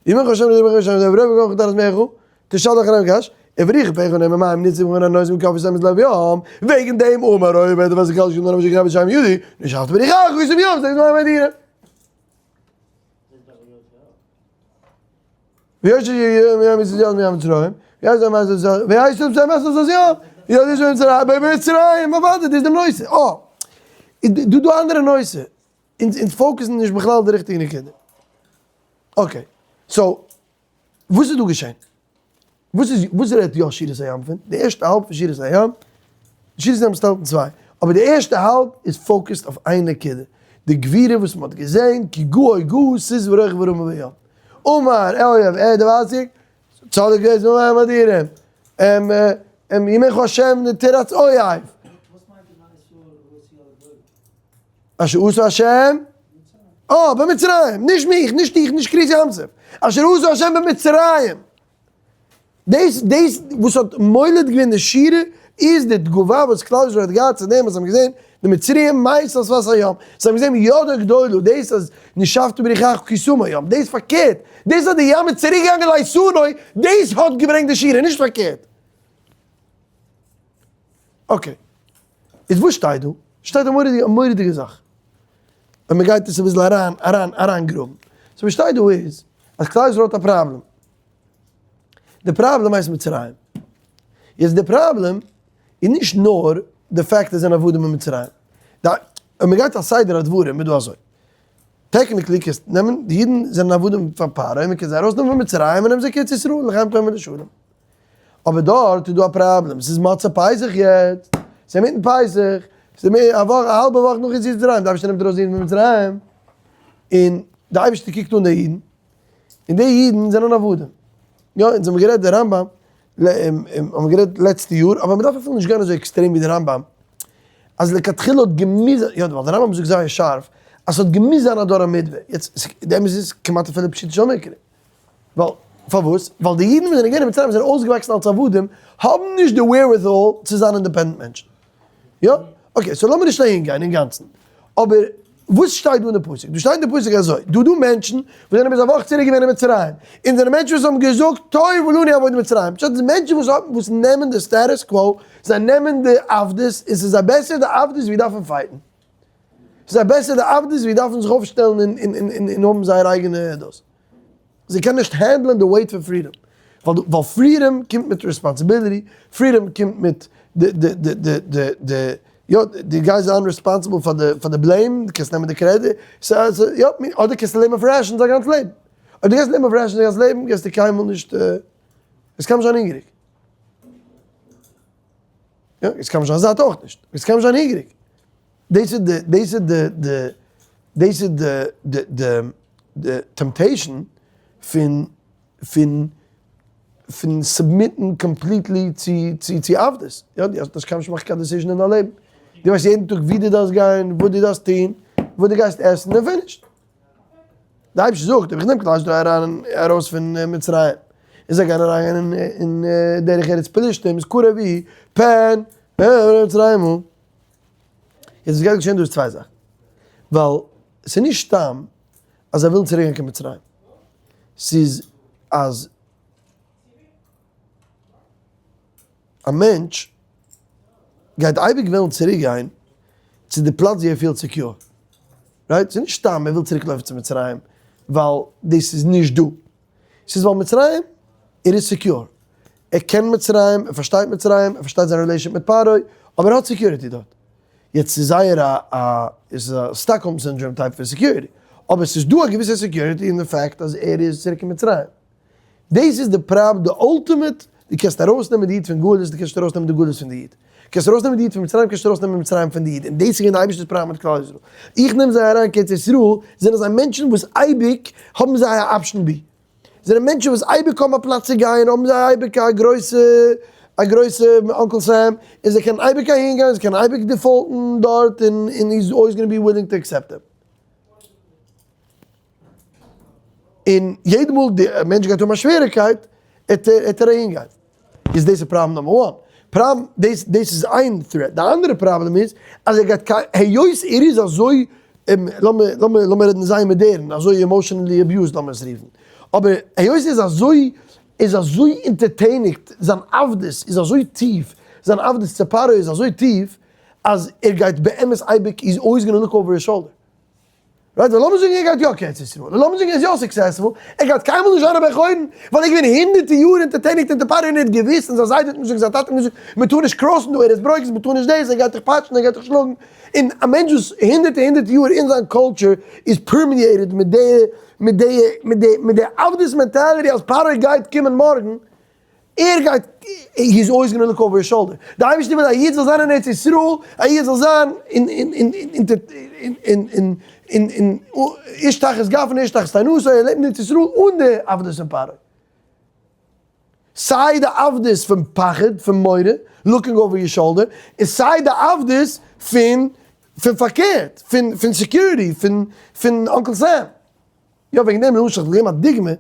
S1: ימך השם לדבר השם לדבר רב גאך דאס מעכו תשלח רב גאש אבריך פעך און מים ניצים און נויז מיט קאפי סמס לב יום וועגן דעם אומר אוי וועט וואס גאל שונא רב שגרב שם יהודי נשארט בריך אך איז יום זיי זאל מדינה ווי אויש יום איז יום יום מצרים ווי אויש יום איז ווי אויש יום איז יום ווי אויש יום איז מצרים אבער דאס איז דער נושא אה דו דו אנדערע נושא אונז focus ן נישט בכלל די ריכטיגע נקודה. Okay, so וואס איז דא געשען? וואס איז וואס רעדט יא שירת הים פון? די ערשטע האלב פון שירת הים, שירת הים איז צוטיילט אין צוויי, אבער די ערשטע האלב איז focused אויף איין נקודה, די גבורה וואס מען האט געזען, כי גאה גאה סוס ורוכבו רמה בים. אמר אליאב ער די צדיק איז מים אדירים, ימך השם נטירת אויב.
S2: וואס מיינט די נייע סור וואס יא די
S1: אשר עשה השם, אה, במצרים, נישט מיך, נישט דיך, נישט קריעת ים סוף, אשר עשה השם במצרים. דאס, דאס וואס האט מוליד געווען די שירה, איז די תגובה וואס כלל ישראל האט געהאט צו דעם וואס זיי האבן געזען די מצריים מתו על שפת הים, זיי האבן געזען ידו גדולה, דאס אז נשפטו ברוחך כי סום הים, דאס פארקערט, דאס אז די ים איז צוריק געגאנגען לאיתנו, דאס האט געברענגט די שירה, נישט פארקערט. Okay. איז וואס שטייט דא? שטייט א מורא'דיגע א מורא'דיגע זאך. ווען מען גייט עס אביסל אריין אריין אריין גראבן. So וואס שטייט דא איז, אז כלל ישראל האט א פראבלעם. די פראבלעם הייסט מצרים. יעצט די פראבלעם איז נישט נאר די fact אז זיי זענען עבדים אין מצרים. די אויב מען גייט א סדר הדברים איז דא אזוי. Technically קענסט נעמען די אידן זענען עבדים פאר פרעה, מען קען זיי ארויסנעמען פון מצרים און נעמען זיי קיין ארץ ישראל לחיים טובים ולשלום. אבער דארט איז דא א פראבלעם, ס'איז מוצאי פסח יעצט, ס'איז אינמיטן פסח, ס'איז א וואך, א האלבע וואך נאך יציאת מצרים, די אייבערשטער נעמט ארויס די אידן פון מצרים, און די אייבערשטער קוקט אן די אידן, און די אידן זענען עבדים. יא, אונז האבן גערעדט די רמב ם, האבן מיר גערעדט לעצטע יאר, אבער מ'דארף אפילו נישט גיין אזוי עקסטרעם ווי די רמב ם, אז לכתחילה האט געמוזט, יא, ווייל די רמב ם זאגט זייער שארף. אז ס'האט געמוזט זיין א דור המדבר, יעצט די אמת איז כמעט אפילו פשוטו של מקרא, ווייל פארוואס? ווייל די אידן וואס זענען געווען אין מצרים זענען אויסגעוואקסן אלס עבדים, האבן נישט די wherewithal צו זיין independent מענטשן. יא? okay, so לאמיר נישט אהין גיין אינגאנצן. אבער וואס שטייט דא אין די פסוק? דא שטייט אין די פסוק אזוי, דא דא מענטשן וואס זענען ביז א וואך צוריק געווען אין מצרים, און זענען מענטשן וואס האבן געזאגט טוב לנו עבוד מצרים, פשט איז מענטשן וואס האבן וואס נעמען די status quo, זיי נעמען די עבדות, און ס'איז זיי בעסער די עבדות ווי דארפן fight ן. ס'איז זיי בעסער די עבדות ווי דארפן זיך אויפשטעלן און האבן זייער אייגענע דאס. זיי קענען נישט handle ען די weight פון freedom, ווייל freedom קומט מיט responsibility, freedom קומט מיט די די די די די די יא דו גייסט זיין responsible פאר די פאר די blame, דו קענסט נעמען די קרעדיט, סא יא, אדער קענסטו לעבן אויף rations א גאנץ לעבן, אויב דו גייסט לעבן אויף rations א גאנץ לעבן גייסטו קיינמאל נישט, עס קען נישט זיין הונגעריג. יא, עס קען נישט זיין זאט אויך נישט, עס קען נישט זיין הונגעריג. דאס איז די, דאס איז די, די, דאס איז די, די, די, די temptation פון, פון, פון submit ן completely צו, צו, צו עבדות. יא, דו האסט נישט קיינמאל נישט געמאכט קיין decision אין דיין לעבן. דו ווייסט יעדן טאג וואו דו דארפסט גיין, וואס דו דארפסט טון, וואס דו גייסט עסן און finished. די אייבערשטער זאגט, אויב איך נעם כלל ישראל אריין ארויס פון מצרים, און זיי גייען אריין אין דרך ארץ פלשתים, איז קרוב ווי פן מצרים הוא. יעצט וואס גייט געשען דא איז צוויי זאכן, ווייל ס'איז נישט סתם אז זיי ווילן צוריק גיין קיין מצרים, ס'איז אז א מענטש גייט אייביג וועלן צוריק גיין צו די פלאץ ווי ער פילט secure, right? ס'איז נישט סתם ער וויל צוריק לויפן צו מצרים ווייל דאס איז נישט דא, ס'איז ווייל מצרים ער איז secure, ער קען מצרים, ער פארשטייט מצרים, ער פארשטייט זיין relationship מיט פרעה, אבער ער האט security דארט. יעצט ס'איז זייער א א איז א Stockholm syndrome type פון security, אבער ס'איז דא א געוויסע security אין די fact אז ער איז צוריק אין מצרים. דאס איז די פראב די ultimate, דו קענסט ארויסנעמען די איד פון גלות, דו קענסט נישט ארויסנעמען די גלות פון די איד. קענסט ארויסנעמען די איד פון מצרים, קענסט נישט ארויסנעמען מצרים פון די איד. און דאס איז געווען די אייבערשטער'ס פראב מיט כלל ישראל. איך נעם זיי אריין קיין ארץ ישראל, זענען זיי מענטשן וואס אייביג האבן זיי א option B. זענען מענטשן וואס אייביג האבן א פלאץ צו גיין, האבן זיי אייביג א גרויסע א גרויסע Uncle Sam, און זיי קענען אייביג אהין גיין, זיי קענען אייביג default ן דארט, און און he's always gonna be willing to accept them. און יעדע מאל די מענטש גייט האבן א שוועריקייט, עט ער עט ער אהין גיין. איז דאס איז problem number one. פראבלעם, דאס דאס איז איין threat. די אנדערע פראבלעם איז, אז ער גייט קיין, היות ער איז אזוי, לאמיר לאמיר לאמיר רעדן זייער מאדערן, אזוי emotionally abused לאמיר עס רופן. אבער היות ער איז אזוי, איז אזוי אונטערטעניגט, זיין עבדות איז אזוי טיף, זיין עבדות צו פרעה איז אזוי טיף, אז ער גייט באמת אייביג, he's always gonna look over his shoulder. right, ווייל לאמיר זאגן ער גייט יא קיין ארץ ישראל, און לאמיר זאגן ער איז יא successful, ער גייט קיינמאל נישט זיין א בן חורין, ווייל ער איז געווען הונדערטער יאר אונטערטעניגט אונטער פרעה און ער האט געוואוסט און זיין זיידע האט אים געזאגט, זיין טאטע האט אים געזאגט, מען טאר נישט cross ן דא, ער איז ברוגז, מען טאר נישט דאס, ער גייט דיך פאטשן, ער גייט דיך שלאגן, און א מענטש וואס הונדערטער הונדערטער יאר אין זיין culture איז permeated מיט די מיט די מיט די מיט די עבדות mentality אז פרעה גייט קומען מארגן, ער גייט, he is always gonna look over his shoulder, די אייבערשטער וויל א איד זאל זיין אין ארץ ישראל, א איד זאל זיין אין אין אין אין אין אין אין אין איש תחת גפנו איש תחת תאנתו, ער לעבט אין ארץ ישראל אן די עבדות פון פרעה. סיי די עבדות פון פחד, פון מורא, looking over your shoulder, און סיי די עבדות פון פון פארקערט, פון פון security, פון פון Uncle Sam. יא וועגן דעם למשל איך וויל געבן א דוגמא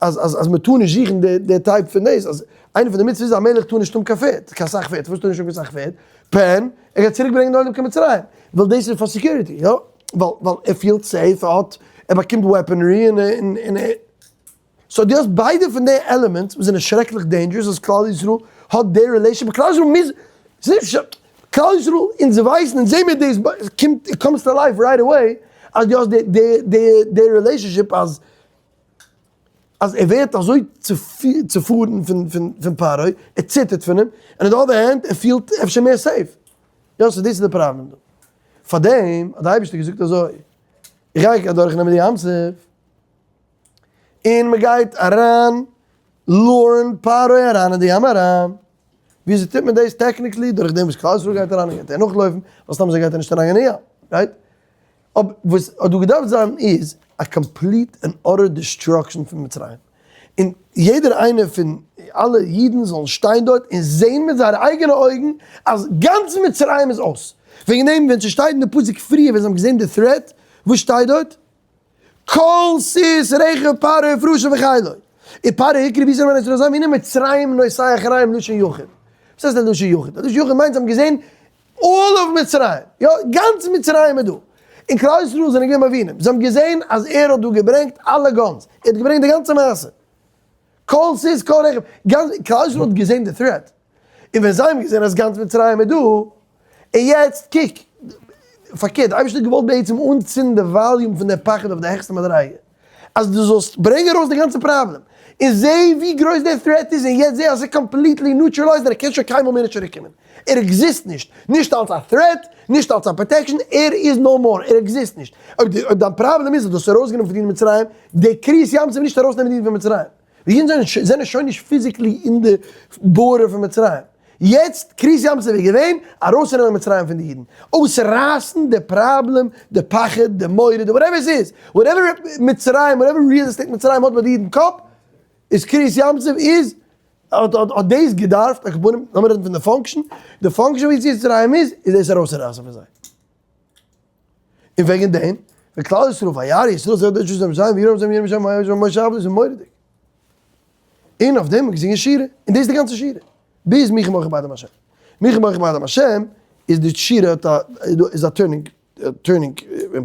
S1: אז אז אז מען טאר נישט זוכן די די type פון דאס אז איינע פון די מצוות איז א מלך טאר נישט האבן קיין פערד קיין סאך פערד פארוואס טאר נישט האבן קיין סאך פערד? פן ער גייט צוריק ברענגען די עולם קיין מצרים ווייל דאס איז פאר security יא ווייל ווייל ער פילט safe ער האט ער באקומט weaponry און און און ער so דו האסט ביידע פון די elements וואס זענען שרעקליך dangerous אז כלל ישראל האט די relation כלל ישראל מוז כלל ישראל אונז ווייסן אונז זעהן מיר דאס קומט it comes to life right away אז דו האסט די די די די relationship אז אז ער ווערט אזוי צופארן פון פון פון פרעה ער ציטערט פון אים און on the other hand ער פילט אפשר מער safe יא so דאס איז די פראבלעם דא פארדעם האט די אייבערשטער געזאגט אזוי איך גיי אדורך נעמען די ים סוף. און מען גייט אריין lure ן פרעה אריין אין די ים אריין, וויאזוי טוט מען דאס technically? דורך דעם וואס כלל ישראל גייט אריין און גייט ער נאכלויפן, ווייל סתם אזוי גייט ער נישט אריין אין ים, right? אבער וואס האט דא געדארפט זיין איז א complete and utter destruction פון מצרים, און יעדער איינער פון אלע אידן זאלן שטיין דארט און זען מיט זייערע אייגענע אויגן אז גאנץ מצרים איז אויס, וועגן דעם ווען ס'שטייט אין די פסוק פריער ווען זיי האבן געזען די threat. וואס שטייט דארט? כל סוס רכב פרעה ופרשיו וחילו. און פרעה הקריב ישראל בני ישראל זיי והנה מצרים נוסע אחריהם לשון יחיד. וואס הייסט לשון יחיד? לשון יחיד מיינט זיי האבן געזען all of מצרים, יא, גאנץ מצרים איז דא. און כלל ישראל זענען געווען מבינים, זיי האבן געזען אז ער האט דא געברענגט אלע guns, ער האט געברענגט די גאנצע מעשה. כל סוס כל רכב, גאנץ כלל ישראל האט געזען די threat. און ווען זיי האבן געזען אז גאנץ מצרים איז דא, און יעצט קוק, פארקערט, די אייבערשטער האט געוואלט בעצם אנצינדן די volume פון די פחד אויף די העכסטע מדריגה, אז דו זאלסט ברענגען ארויס די גאנצע פראבלעם, און זע ווי גרויס דער threat איז, און יעצט זע אז עס איז completely neutralized און ער קען שוין קיינמאל מער נישט צוריק קומען, ער exist נישט, נישט אלס א threat, נישט אלס א protection, ער איז no more, ער exist נישט. אויב דיין פראבלעם איז אז דו האסט ארויסגענומען פון דיר מצרים, די קריעת ים סוף נישט ארויסנעמען די אידן פון מצרים. די אידן זענען שוין נישט physically אין די border פון מצרים. יעצט קריעת ים סוף איז געווען ארויסצונעמען מצרים פון די אידן. אויסרייסן די פראבלעם, די פחד, די מורא, די whatever עס איז, whatever מצרים, whatever real estate מצרים האט ביי די אידן קאפ, איז קריעת ים סוף איז, האט האט דאס געדארפט, על כל פנים, לאמיר רעדן פון די function, די function פון יציאת מצרים איז, איז דאס ארויסצורייסן פון זיי. און וועגן דעם, ווען כלל ישראל וירא ישראל זיי דאס זיי זיין ווי זיי מיר זיי זיי משה עבדו איז מורא'דיג. און אויף דעם געזינגען שירה, און דאס איז די גאנצע שירה. ביז מי כמוך בעדם השם. מי כמוך בעדם השם איז די שירה האט א איז א turning turning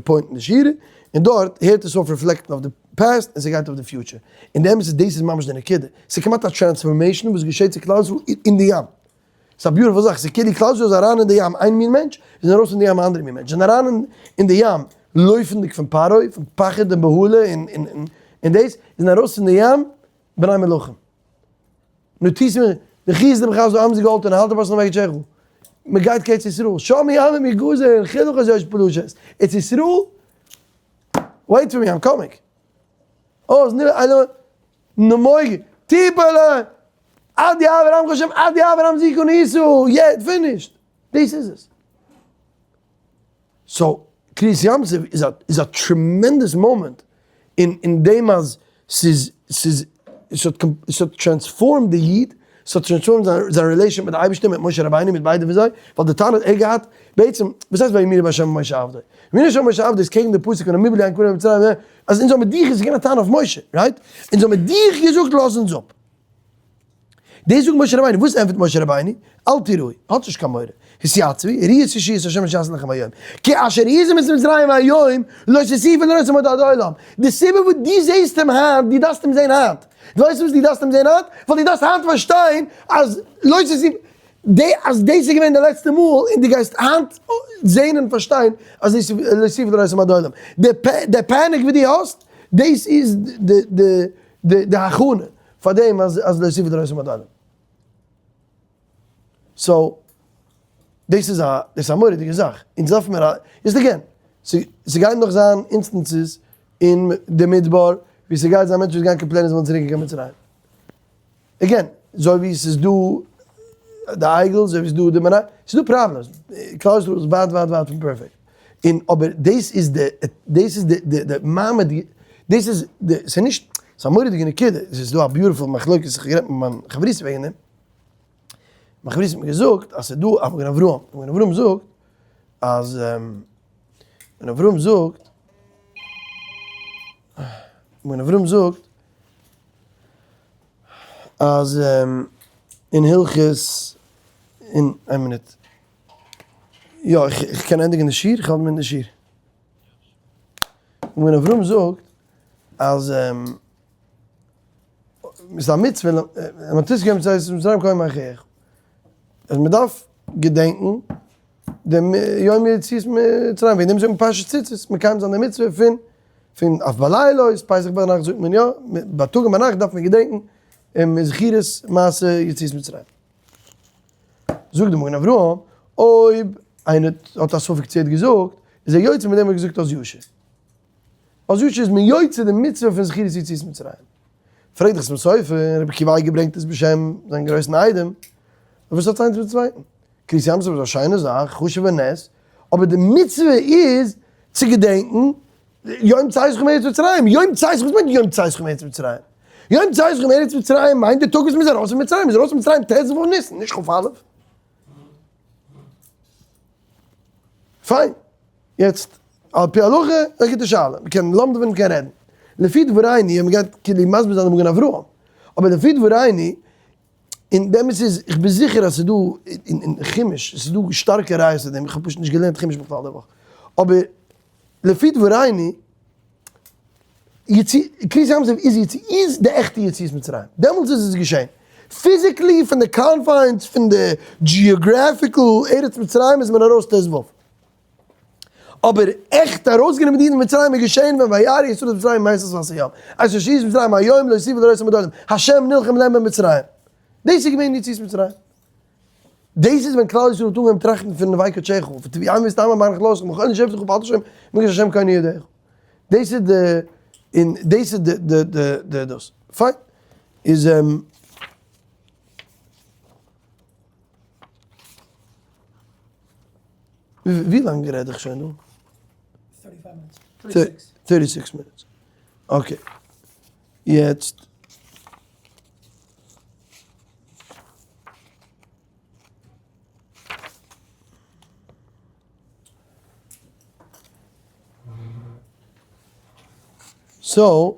S1: point אין די שירה, און דארט הערט עס אויף reflect ן אויף די past און ס'גייט אויף די future. און די אמת איז דאס איז ממש די נקודה. ס'איז כמעט א transformation וואס געשעט צו כלל ישראל אין די ים. ס'איז א beautiful זאך, ס'איז כאילו כלל ישראל איז אריין אין די ים איין מין מענטש, זיי זענען ארויס פון די ים א אנדערע מין מענטש, זיי זענען אריין אין די ים לויפנדיג פון פרעה, פון פחד און בהלה און דאס, זיי זענען ארויס פון די ים בני מלכים. נו טוהסט מיר, די חיות דעם חזו עם זיי געהאלטען און האלטען פאסן אוועק טשעכל. מען גייט קיין ארץ ישראל, שם ימים יגוזר, חילוק אז יש פלושת, ארץ ישראל, wait for me I'm coming. אוי איז נראה איינער נמוג, טיפעלע! עד יעבור עמך השם עד יעבור עם זיכו ניסו, יעצט finished! דאס איז עס. so קריעת ים סוף איז א איז א tremendous moment אין אין דעם אז ס'איז ס'איז ס'האט ס'האט transformed די איד, ס'האט transformed זיין זיין relation מיט די אייבערשטער מיט משה רבינו מיט ביידע פון זיי, ווייל די טענה האט ער געהאט בעצם, וואס הייסט ויאמינו בה' ובמשה עבדו? ויאמינו בה' ובמשה עבדו איז קעגן די פסוק פון המבלי אין קרב מצרים, אז אונז האבן דיך, איז געווען א טענה אויף משה, right? אונז האבן דיך געזאגט לאז אונז אפ. דאס זאגט משה רבינו, וואס ענטפערט משה רבינו? אל תיראו, האטס נישט קיין מורא, התייצבו, וראו את ישועת ה' אשר יעשה לכם היום, כי אשר הייתם את מצרים היום, לא תוסיפו לראות עוד עד עולם. די סיבה וואס דו זעסט אים היינט, דו דארפסט אים זען היינט. דו ווייסט וואס דו דארפסט אים זען היינט? ווייל דו דארפסט היינט פארשטיין אז לא תוסיפו, די אז דאס איז געווען די לעצטע מאל און דו גייסט היינט זען און פארשטיין אז דאס איז לא תוסיפו לראות עוד עד עולם. די panic וואס דו האסט, דאס איז די הכנה פאר דעם אז אז לא תוסיפו לראות עוד עד עולם. so דאס איז א דאס איז א מורא'דיגע זאך. אונז דארף מיר א, איז again, ס'גייט נאך זיין instances אין די מדבר ווי ס'גייט זיין מענטשן וואס גייען complain ען זיי ווילן צוריק גיין קיין מצרים. again, אזוי ווי ס'איז דא די עגל, אזוי ווי ס'איז דא די מנה, ס'איז דא problems, כלל ישראל איז ווייט ווייט ווייט פון perfect, און אבער דאס איז די, דאס איז די די מעמד, דאס איז די, ס'איז נישט, ס'איז א מורא'דיגע נקודה, ס'איז דא א beautiful מחלוקת, איך האב גערעדט מיט מיין חברותא וועגן דעם, מיין חברותא האט מיר געזאגט אז ס'איז דא א מגן אברהם, מגן אברהם זאגט אז, מגן אברהם זאגט, מגן אברהם זאגט, אז אין הלכות אין איין מינוט יא איך קען ענדיגן די שיעור? איך האלט אינמיטן די שיעור. מגן אברהם זאגט אז ס'איז א מצוה אז מ'דארף געדענקן דעם יום יציאת מצרים, וועגן דעם זאגט מען פרשת ציצית, מקיים זיין די מצוה פון פון אויף בלילות, פסח ביינאכט זאגט מען יא, בייטאג און ביינאכט דארף מען געדענקן און זכירת מעשה יציאת מצרים. זאגט די מגן אברהם, אויב איינער האט א ספק צו ער האט געזאגט, איז ער יוצא מיט דעם וואס האט געזאגט אז ישיר. אז ישיר איז מען יוצא די מצוה פון זכירת יציאת מצרים. פרעגט דאך צום סופר, רבי עקיבא אייגער ברענגט עס בשם זיין גרויסן איידעם, וואס האט איינס מיטן צווייטן? קריעת ים סוף איז א שיינע זאך, חשוב'ע נס, אבער די מצוה איז צו געדענקן יום צאתך מארץ מצרים, יום צאתך, וואס מיינט יום צאתך מארץ מצרים? יום צאתך מארץ מצרים מיינט די טאג וואס מ'איז ארויס פון מצרים, מ'איז ארויס פון מצרים ט"ו ניסן, נישט כ"א. פיין, יעצט. על פי הלכה איז א גוטע שאלה, מ'קען למד'ן מ'קען רעדן. לפי דברינו, מ'גייט כאילו מסביר זיין די מגן אברהם, אבער לפי דברינו, און באמת איז, איך בין זיכער אז ס'איז דא אין חומש, ס'איז דא שטארקע ראיות צו דעם, איך האב פשוט נישט געלערנט חומש בכלל די וואך, אבער לפי דברינו, קריעת ים סוף איז יצי איז די עכטע יציאת מצרים, דעמאלטס איז עס געשען, physically פון די confines פון די geographical ארץ מצרים איז מען ארויס ט ו. אבער עכט ארויסגענומען די אידן פון מצרים איז געשען ווען וירא ישראל את מצרים מתות שפת הים, את אשר יצאו מצרים היום לא יוסיפו לראות עד עולם, השם נלחם להם במצרים. דאס איז געווען יציאת מצרים. דאס איז ווען כלל ישראל האט אנגעהויבן טראכטן פון נווה קדשך, פון תביעה מסתמא מאריך לאזך, מחול נשבתך פעלת השם, מקדש השם כהן ידיך. דאס איז די, און דאס איז די די די די דאס. פיין. איז. ווי לאנג רעד איך שוין דא? 36 minutes. Okay. יעצט. So,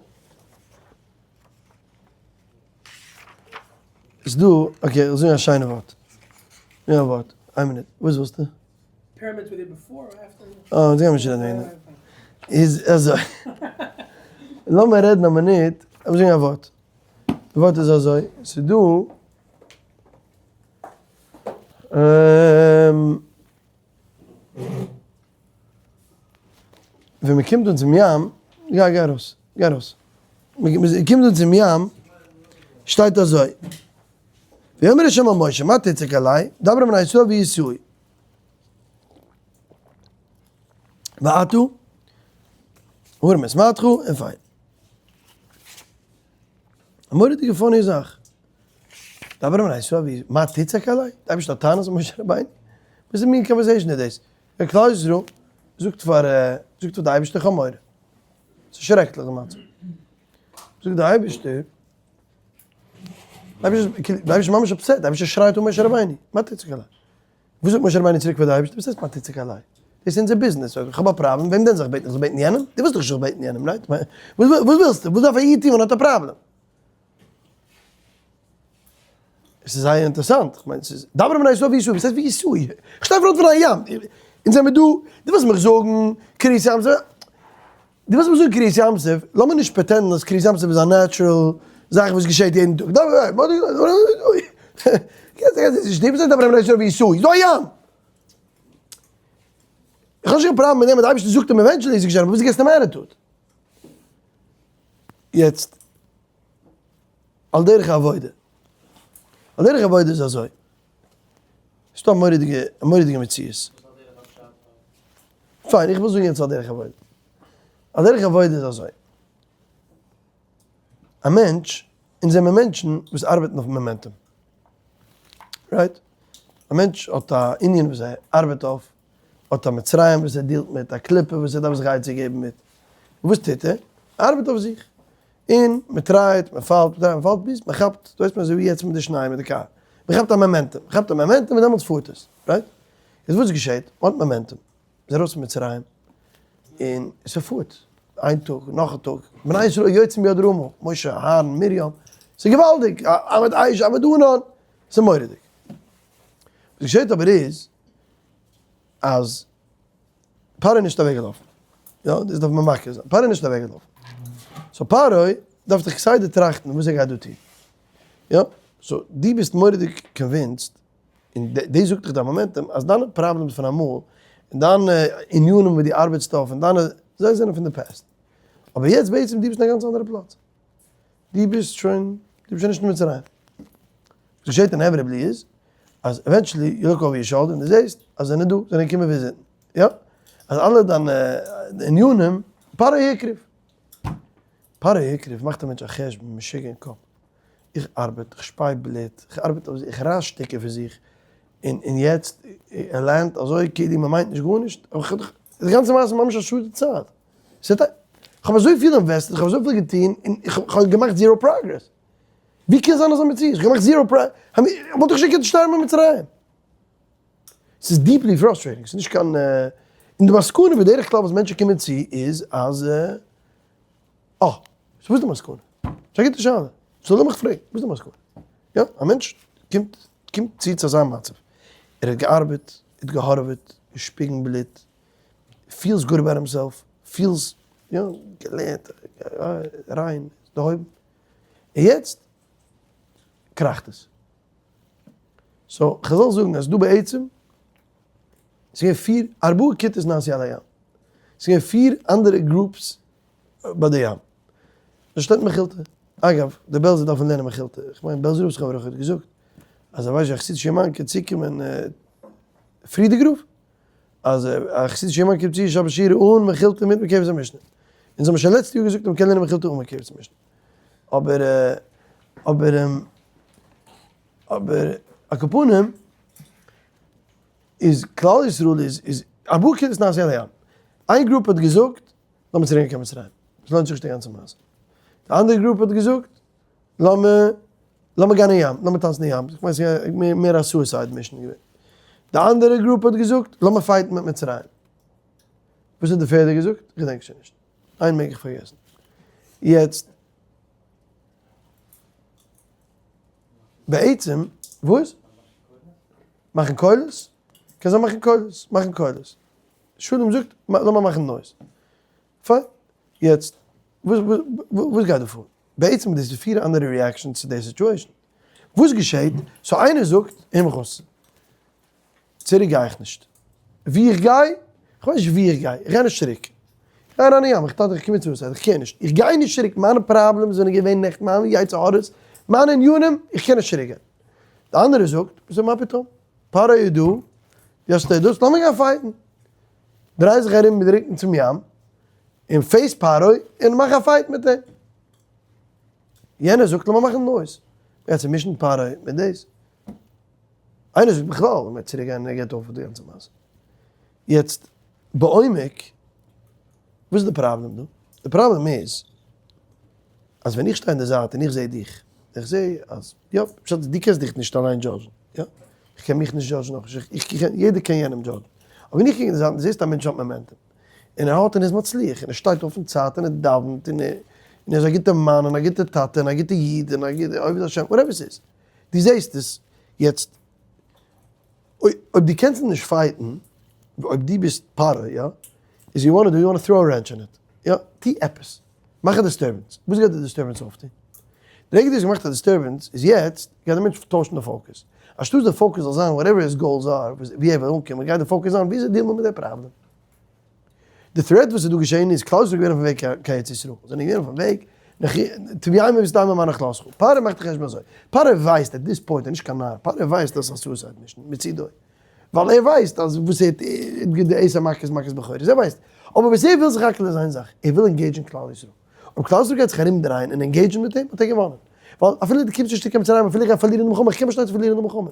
S1: איז דא, okay, איך זאג א שיינע ווארט. יא ווארט, איין מינוט, וואס ווילסטו?
S3: Pyramids were there before or after?
S1: אה, אונז גיימיר נישט רעדן וועגן דעם. איז אזוי. לאמיר רעדן א מינוט, לאמיר זאגן א ווארט. די ווארט איז אזוי, ס'איז דא, ווען מען קומט אן צום ים, גיי גיי ארויס, גיי ארויס, מען קומט אן צום ים, שטייט אזוי, ויאמר ה' אל משה מה תצעק אלי, דבר אל בני ישראל ויסעו. ועתה, הרם את מטך, און פיין. א מורא'דיגע funny זאך. דבר אל בני ישראל ויסעו, מה תצעק אלי? די אייבערשטער האט טענות אויף משה רבינו? וואס איז מין conversation איז דאס? דער כלל ישראל זאגט פאר זאגט פאר די אייבערשטער איך האב מורא. ס'איז שרעקליך די מצב. זאגט די אייבערשטער, די אייבערשטער איז ממש upset, די אייבערשטער שרייט אן משה רבינו, מה תצעק אלי? וואס זאגט משה רבינו צוריק פאר די אייבערשטער, וואס הייסט מה תצעק אלי? דאס איז אונזער ביזנעס, אויב איך האב א פראבלעם, וועם דען זאל איך בעטן? איך זאל בעטן יענעם? דו ווילסט דאך נישט איך זאל בעטן יענעם, right? וואס ווילסטו? וואס דארף א איד טון ווען ער האט א פראבלעם? עס איז זייער אינטערעסאנט, איך מיין, ס'איז דבר אל בני ישראל ויסעו, וואס הייסט ויסעו? איך שטיי front פון א ים, אונז זעמיר דא, דו ווילסט מיך זאגן קריעת ים סוף, דו ווילסט מיך זאגן קריעת ים סוף, לאמיר נישט pretend ן אז קריעת ים סוף איז א natural זאך וואס געשעט יעדן טאג, דבר אל בני ישראל ויסעו, איז דא א ים! איך האב נישט קיין פראבלעם מיט דעם אז די אייבערשטער זאגט אים eventually איז געשען, אבער וואס געסטו אים attitude? יעצט. על דרך העבודה. על דרך העבודה איז אזוי. ס'דא א מורא'דיגע, א מורא'דיגע מציאות. פיין, איך וויל זאגן יעצט על דרך העבודה. על דרך העבודה איז אזוי. א מענטש, אונז זעמיר מענטשן וואס ארבעטן אויף momentum. Right? א מענטש האט א ענין וואס ער ארבעט אויף, האט א מצרים וואס ער deal ט מיט, א קליפה וואס ער דארף זיך עצה געבן מיט. וואס טוט ער? ער ארבעט אויף זיך. און מען try ט, מען פאלט, מען try ט, מען פאלט, ביז מען כאפט, דו ווייסט אזוי ווי יעצט מיט די שניי מיט די קאר, מען כאפט א momentum, מען כאפט א momentum און דעמאלטס פארט עס, right? איז וואס געשעט? מען האט momentum, מען איז ארויס פון מצרים, און ס'פארט, איין טאג, נאך א טאג, בני ישראל יוצאים ביד רמה, משה, אהרן, מרים, ס'איז געוואלדיג, עמוד אש, עמוד ענן, ס'איז מורא'דיג. וואס געשעט אבער איז, אז פרעה איז נישט אוועקגעלאפן. יא, דאס דארף מען מכיר זיין. פרעה איז נישט אוועקגעלאפן. So פרעה דארף דאך כסדר טראכטן וואס ער גייט דא טון. יא, so דו ביסט מורא'דיג convinced, און דאס זאגט דיך דיין momentum, אז דיינע problems פון אמאל, און דיינע ענינים וואס דו ארבעטסט אויף, און דיינע, זיי זענען פון די past. אבער יעצט בעצם דו ביסט אין א גאנץ אנדערע פלאץ. דו ביסט שוין, דו ביסט שוין נישט אין מצרים. וואס געשעט inevitably איז, אז eventually you look over your shoulder און דו זעסט אז זיי זענען דא, זיי זענען געקומען visit ן. יא, אז אלע דיינע ענינים, פרעה הקריב. פרעה הקריב מאכט א מענטש א חשבון, משוגע אין קאפ. איך ארבעט, איך שפיי בלוט, איך ארבעט אויף זיך, איך רייס שטיקער פון זיך, און און יעצט ער לערנט אזוי כאילו מען מיינט נישט גארנישט, אבער איך האב דאך, די גאנצע מעשה איז ממש א שאד די צייט. ס'האט א, כ'האב אזויפיל invested, כ'האב אזויפיל געטון, און איך האב געמאכט zero progress. ווי קען זיין אזא מציאות? כ'האב געמאכט zero progress, וואלט איך שוין געקענט שטארבן אין מצרים. ס'איז deeply frustrating, ס'איז נישט קיין. און די מסקנא בדרך כלל וואס מענטשן קומען צו איז אז אה, so וואס איז די מסקנא? ס'איז א גוטע שאלה. so לאמיך פרעגן, וואס איז די מסקנא? יא, א מענטש קומט קומט צו צו אזא מצב, ער האט געארבעט, ער האט געהארעוועט, געשפיגן בלוט, feels good about himself, feels, יא, געלערנט, ריין, דערהויבן, און יעצט קראכט עס. so חזל זאגן אז דא בעצם ס'איז געווען פיר, ארבעה כיתות נסעו על הים. ס'איז געווען פיר אנדערע groups ביי די ים. דאס שטייט מכילתא. אגב, די בעלזער דארפן לערנען מכילתא. איך מיין בעלזער רב זכרונו לברכה האט געזאגט אז ער ווייסט ווי א חסידישע יונגערמאן קען צוקומען פריערדיגע רב, אז א חסידישע יונגערמאן קומט צו שבת שירה אן מכילתא מיט מקבת המשנה. אונז האבן שוין לעצטע יאר געזאגט אז מ'קען לערנען מכילתא אן מקבת המשנה. אבער אבער אבער על כל פנים איז כלל ישראל איז איז ארבעה כיתות נסעו על הים. איין group האט געזאגט לאמיר צוריק גיין קיין מצרים, עס לוינט זיך נישט די גאנצע מעשה. די אנדערע group האט געזאגט לאמיר לאמיר גיין אין ים, לאמיר טאנצן אין ים, איך מיין ס'איז מער א suicide mission געווען. די אנדערע group האט געזאגט לאמיר fight ן מיט מצרים. וואס האט די פערדע געזאגט? איך געדענק שוין נישט. איין מעג איך פארגעסן. יעצט בעצם וואס? מאכן קולות? קען זיין מאכן קולות, מאכן קולות. שלום זאגט לאמיר מאכן noise. פיין. יעצט וואס וואס גייט דא פאר? בעצם דאס איז פיר אנדערע reactions צו די situation. וואס געשעט? so איינער זאגט, הער מיך אויס, צוריק גיי איך נישט. ווי איך גיי? איך ווייס נישט ווי איך גיי, איך גיי נישט צוריק. איך גיי אריין אין ים, איך טאנץ, איך commit suicide, איך קער נישט. איך גיי נישט צוריק, מיינע problems זענען געווען נעכטן, מיינע יצר הרע'ס, מיינע ענינים, איך קען נישט צוריק גיין. די אנדערע זאגט, וואס איז מה פתאום? פרעה איז דא, דו האסט דאס, לאמיר גיין fight ן. דריי זיך ארום מיט די רוקן צום ים, און face פרעה, און מאך א fight מיט אים. יענער זאגט, לאמיר מאכן noise. מ'גייט צומישן פרעה מיט דאס. איינער זאגט בכלל לאמיר צוריק גיין און ער געבט אויף די גאנצע מעשה. יעצט בעומק וואס איז די פראבלעם דא? די פראבלעם איז אז ווען איך שטיי אין די זייט און איך זע דיך, איך זע אז יא, פשט איז דו קענסט דיך נישט אליין judge ן, יא? איך קען מיך נישט judge ן אויך נישט, איך קען, יעדער קען יענעם judge ן. אבער ווען איך קוק אין די זייט און דו זעסט א מענטש האט momentum, און ער האט און איז מצליח, און ער שטייט אויף אין צייט און ער דאווענט און ער איז א גוטע מאן און א גוטע טאטע און א גוטע איד און א גוטע עובד השם, whatever ס'איז. דו זעסט עס יעצט, אויב דו קענסט נישט fight ן, אויב דו ביסט פרעה יא, איז you wanna do, you wanna throw a wrench in it, יא, טו עפעס, מאך א disturbance, וואס גייט די disturbance אויפטון? די רגע דו האסט געמאכט א disturbance, איז יעצט גייט די מענטש טוישן די focus, אנשטאט די focus זאל זיין whatever his goals are, ווי ער וויל אנקומען, גייט די focus זיין וויאזוי deal מען מיט די פראבלעם. די threat וואס איז דא געשען איז כלל ישראל געווען אויפן וועג קיין ארץ ישראל, זענען געווען אויפן וועג נאך תביעמו וסתמו מה נחלתך, פרעה מאכט די חשבון אזוי, פרעה ווייסט at this point, ער איז נישט קיין נאר, פרעה ווייסט אז ס'איז א suicide mission מצידו, ווייל ער ווייסט אז וואס ער האט די עשר מכות מכות בכורות, ער ווייסט, אבער וואס ער וויל זיך האקן איז איין זאך, ער וויל engage ן כלל ישראל, אויב כלל ישראל גייט זיך ארומדרייען און engage ן מיט אים האט ער געוואנען, ווייל אפילו דו קומסט נישט צו קיין מצרים אפילו איך גיי פארלירן די מלחמה, איך קען באשטיין צו פארלירן די מלחמה,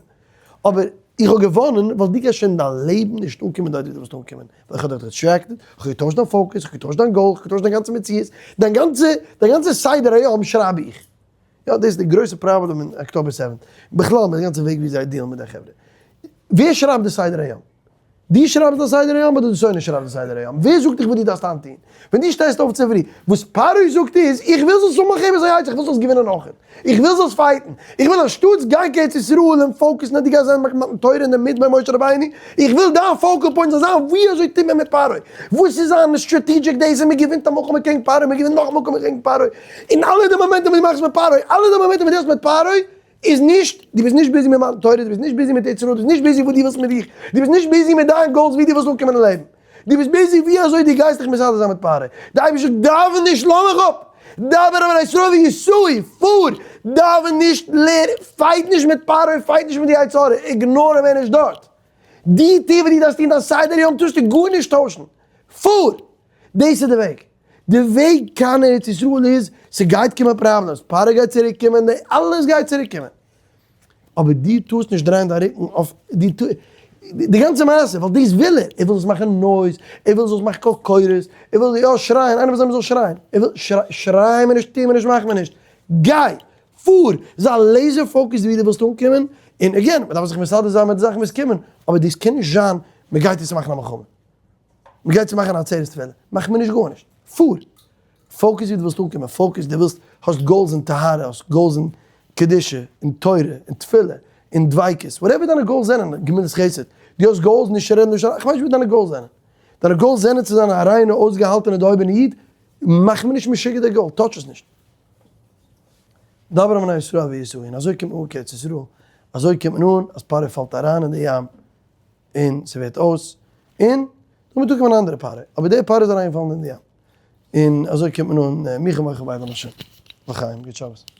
S1: אבער איך האב געוואנען ווייל דו גייסט שוין אין דיין לעבן נישט אנקומען דארט ווי דו ווילסט אנקומען, ווייל איך האב דיך distracted, איך האב געטוישט דיין focus, איך האב געטוישט דיין גאול, איך האב געטוישט דיין גאנצע מציאות, דיין גאנצע, דיין גאנצע סדר היום שרייב איך. יא, דאס איז די גרויסע פראבלעם אין October seven, בכלל מיט די גאנצע וועג ווי זיי deal ן מיט די חברה. ווער שרייבט די סדר היום? דו שרייבסט דיין סדר היום אדער די שונא שרייבט די סדר היום? ווער זאגט דיך וואס דו דארפסט היינט טון? ווען דו שטייסט אויף צופרי, וואס פרעה זאגט איז, איך וויל זאלסט האבן מלחמת היצר, איך וויל זאלסט געווינען אויכעט, איך וויל זאלסט fight ן, איך וויל אנשטאטס גיין קיין ארץ ישראל און focus ן אז דו גייסט זיין מתן תורה אין די מדבר משה רבינו, איך וויל דיין focal point זאל זיין ווי אזוי טוט מען מיט פרעה, וואס איז זיין strategic דאס אז מען געווינט א מלחמה קעגן פרעה, מען געווינט נאך א מלחמה קעגן פרעה, און אלע די מאמענטן וואס דו מאכסט מיט פרעה, אלע די מאמענטן וואס דו האסט מיט פרעה, איז נישט, דו ביסט נישט busy מיט מתן תורה, דו ביסט נישט busy מיט ארץ ישראל, דו ביסט נישט busy וואס דו ווילסט מיט דיך, דו ביסט נישט busy מיט דיין goals ווי דו ווילסט אנקומען אין לעבן, דו ביסט busy ווי אזוי דו גייסט דיך מסדר זיין מיט פרעה, די אייבערשטער זאגט דאווען נישט לאז מיך אפ, דבר אל בני ישראל ויסעו, פאר, דאווען נישט, לערן, fight נישט מיט פרעה, fight נישט מיט די יצר הרע, ignore אים ער איז נישט דארט, דו טו וואס דו דארפסט טון, דיין סדר יום טוסטו גארנישט טוישן, פאר! דאס איז די וועג. די וועג קיין ארץ ישראל איז, ס'גייט קומען problems, פרעה גייט צוריק קומען, אלעס גייט צוריק קומען. אבער דו טארסט נישט דרייען דיין רוקן אויף די די גאנצע מעשה, ווייל דאס וויל ער, ער וויל זאלסט מאכן noise, ער וויל זאלסט מאכן קול קורא'ס, ער וויל יא שרייען, איינער וויל זיין מ'זאל שרייען, ער וויל שריי מיר נישט, טו מיר נישט, מאך מיר נישט, גיי, פאר, זיי laser focused ווי דו ווילסט אנקומען, און again, מ'דארף זיך מסדר זיין מיט די זאכן וואס קומען, אבער דאס קען נישט זיין מ'גייט יעצט מאכן א מלחמה. מ'גייט צו מאכן א עצרת תפילה, מאך מיר נישט גארנישט, פאר! focus ווי דו ווילסט אנקומען, focus דו ווילסט, האסט goals אין טהרה, האסט goals אין קדושה, אין תורה, אין תפילה, אין דביקות, whatever דיינע goals זענען, גמילות חסד, דו האסט goals נישט צו רעדן לשון הרע, כ'ווייס נישט וואס דיינע goals זענען, דיינע goals זענען צו זיין א ריינע אויסגעהאלטענע דערהויבענע איד, מאך מיר נישט משוגע די goal, touch עס נישט. דבר בני ישראל ויסעו, און אזוי קומט מען אן קיין ארץ ישראל, אזוי קומט מען אן אז פרעה פאלט אריין אין די ים, און ס'ווערט אויס, און נאכדעם איז דא געווען אן אנדערע פרעה, אבער דער פרעה איז אריינגעפאלן אין די ים, און אזוי קומט מען אן, מיכאל מיכאל ביידעם השם, לחיים, גוט שבת.